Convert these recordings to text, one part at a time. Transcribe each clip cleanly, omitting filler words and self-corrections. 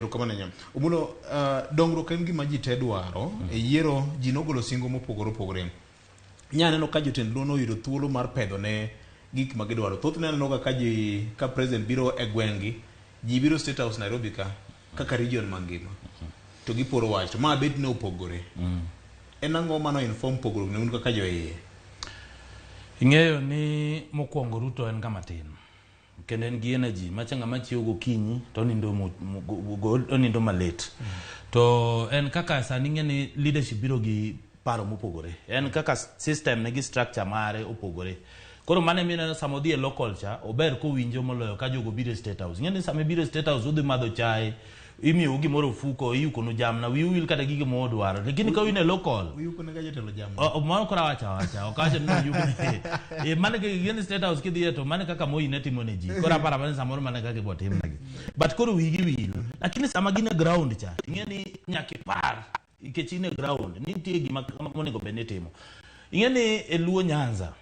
Erokamano ahinya. Omulo, dongruok en gima ji te dwaro. E yiero ji nogolo singo mopogore opogore. Inya neno ka jotend Luo noyudo thuolo mar pedho ne gik ma gidwaro. Thothne aneno ga ka ji ka president biro e gweng'gi, ji biro State House Nairobi ka kaka region mangima to giporo wach. To ma bet ne opogore. En ang'o mano inform pogruok ne un kaka joiye? Ing'eyo ni mokwongo Ruto en ng'ama tin. Kendo en gi energy macha ng'ama chiewo gokinyi to onindo onindo malit. To en kaka sani ing'e ni leadership biro gi paro mopogore. En kaka system ne gi structure mare opogore. Koro mano ema ineno sama odhi e local cha, ober kowinjo moloyo ka jogo biro e State House. Ing'e ni sama ibiro e State House udhi madho chae, imiyou gimoro ofuko, iyukonu jamna, wiu wil kata gige modwaro. Lakini ka in e local, Uyuko ne ga jotelo jamna. Mano koro awacho awacha, ok awacho ni oyukne. Eh, mano kaka gin State House kidhiye to mano kaka Moi ne timo ne ji. Koro aparo apara ni samoro mano e kaka ibo timnegi. But koro wigi wil. Lakini sama gin e ground cha, ing'e ni nyaka ipar nikech in e ground, nitie gima monego bed ni itimo. Ing'e ni e Luo Nyanza,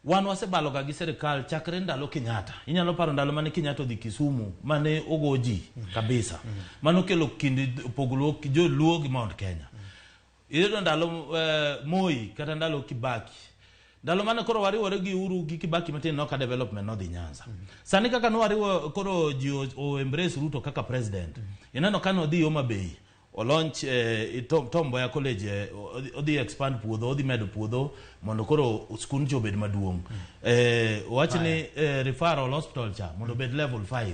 Wan wasebalo ga gi serikal chakre ndalo Kenyatta. Inyalo paro ndalo mane Kenyatta odhi Kisumu mane ogo ji kabisa. Mano okelo kind pogruok joluo gi Mount Kenya. Iyudo ndalo Moi kata ndalo Kibaki. Ndalo mane koro wariwore gi Uhuru gi Kibaki matin no ka development nodhi Nyanza. Sani kaka nwariwo koro ji o embrace Ruto kaka president. Ineno ka nodhi Homa Bay. Olaunch Tom, Tom Mboya College odhi expand puodho, odhi medo puodho mondo koro skund cha obed maduong'. Owach ni referral hospital cha mondo obed level 5.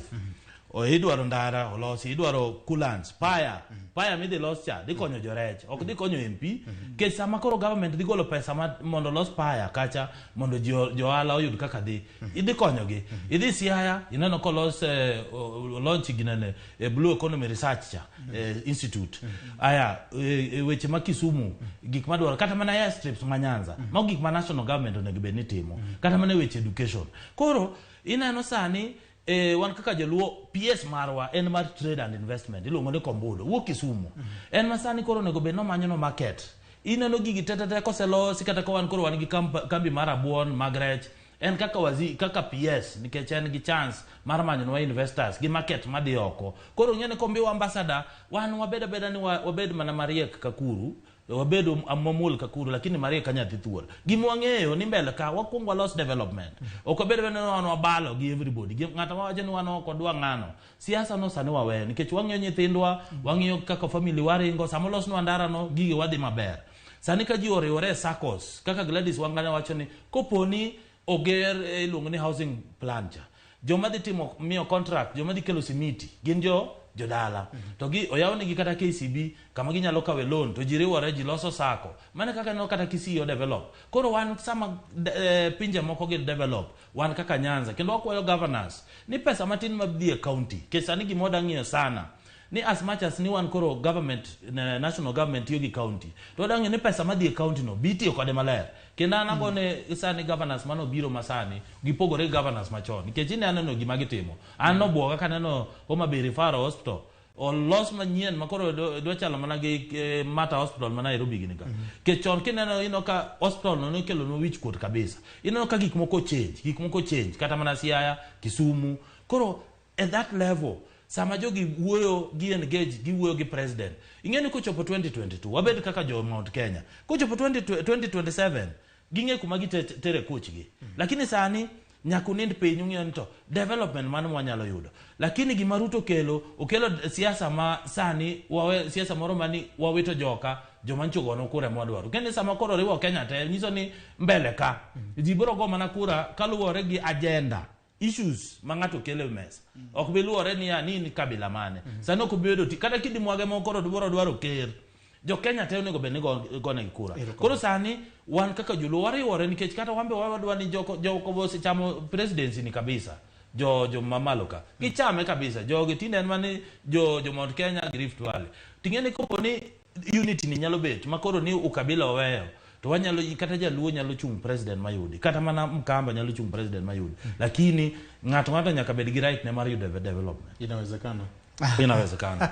O, idwaro ndara olosi, idwaro coolants, paya, paya midhi los cha dhi konyo jorech, ok dhi konyo MP. Nikech sama koro government dhi golo pesa ma, mondo olos paya kacha mondo ji johala oyud kaka dhi, idhi konyogi. Idhi Siaya, ineno kolos launch ginene Blue Economy Research cha institute. Aya weche ma Kisumu gik madwaro kata mana airstrips ma Nyanza mago gik ma national government onego bed ni timo kata mana weche education. Koro ineno sani wan kaka joluo PS marwa en mar trade and investment iluongo ni Kombudo wuok Kisumu. En ma sani koro onego bed ni omanyo no market. Ineno gigi te te te koselosi kata ka wan koro wan gi kambi mar rabuon mag rech En kaka wazi, kaka PS nikech en gi chance mar manyonwa investors gi market madhi oko. Koro ing'e ni kombiwa ambassador, wan wabed abeda ni wabed mana mariek ka kuru, wabed mamuol ka kuru lakini mariek ka nyathi thuol. Gima wang'eyo ni mbele ka wakuong walos development. Ok wabed abeda ni wan wabalo gi everybody. Ng'ato mawacho ni wan ok wadwa ng'ano. Siasa no sani waweyo nikech wang'iyo nyithindwa, wang'iyo kaka family waringo, sama olosnwa ndara no gige wadhi maber. Sani ka ji oriwore e SACCOs, kaka Gladys Wanga ne wacho ni koponi oger iluongo ni housing plan cha, joma dhi timo miyo contract, joma dhi kelo simiti gin jo jodala. To gi oyawnegi kata KCB kama ginyalo kawe loan to ji riwore ji loso SACCO. Mano e kaka ineno kata Kisii o develop. Koro wan sama pinje moko gi develop, wan kaka Nyanza kendo wakwayo governors ni pesa matin madhi e county, nikech sani gima wadwa ng'iyo sana ni as much as ni wan koro government, national government tiyo gi county, to wadwa ng'iyo ni pesa madhi e county no be itiyo kode maler. Kendo an agone sani governors mane obiro masani gipogore gi governors machon nikech ineno gima gitimo. An nobuoga kaneno Homa Bay Referral Hospital olos manyien ma koro dwa chalo mana gi Mater Hospital ma Nairobi gini ka. Nikech chon kineno ineno ka hospital no nokelonwa wich kuot kabisa. Ineno ka gik moko change, gik moko change kata mana Siaya, Kisumu. Koro at that level sama jogi wuoyo gi engage giwuoyo gi president. Ing'e ni kochopo 2022 wabed kaka jo Mount Kenya. Kochopo 2027 ging'e kuma gitere kuchgi. Lakini sani nyaka unind piny ung'iyo ni to development mano mwanyalo yudo. Lakini gima Ruto kelo, okelo siasa ma sani wawe siasa moro mani wawito joka joma nyocha ogonwa kura ema wadwaro. Kendo sama koro riwo Kenya te nyiso ni mbele ka ji biro go mana kura kaluwore gi agenda issues ma ng'ato kelo e mesa. Ok bi luwore niya ni in kabila mane. Sani ok obi bedo kata kidi mwage moko koro dwaro dwaro ker. Jo Kenya te onego bed ni gonegi kura. Koro sani wan kaka joluo wariwore nikech kata wan be wadwa ni joko osechamo presidency ni kabisa. Jo mamalo ka. Gichame kabisa. Jogi tinde en mani jo Mount Kenya gi Rift Valley. Ting'e ni kopo ni unity ni nyalo bet ma koro ni ukabila oweyo to wanyalo kata jaluo nyalo chung' president mayudi kata mana Mkamba nyalo chung' president mayudi lakini ng'ato ng'ato nyaka bed gi right ne mar yudo development. Inawezekana. Inawezekana.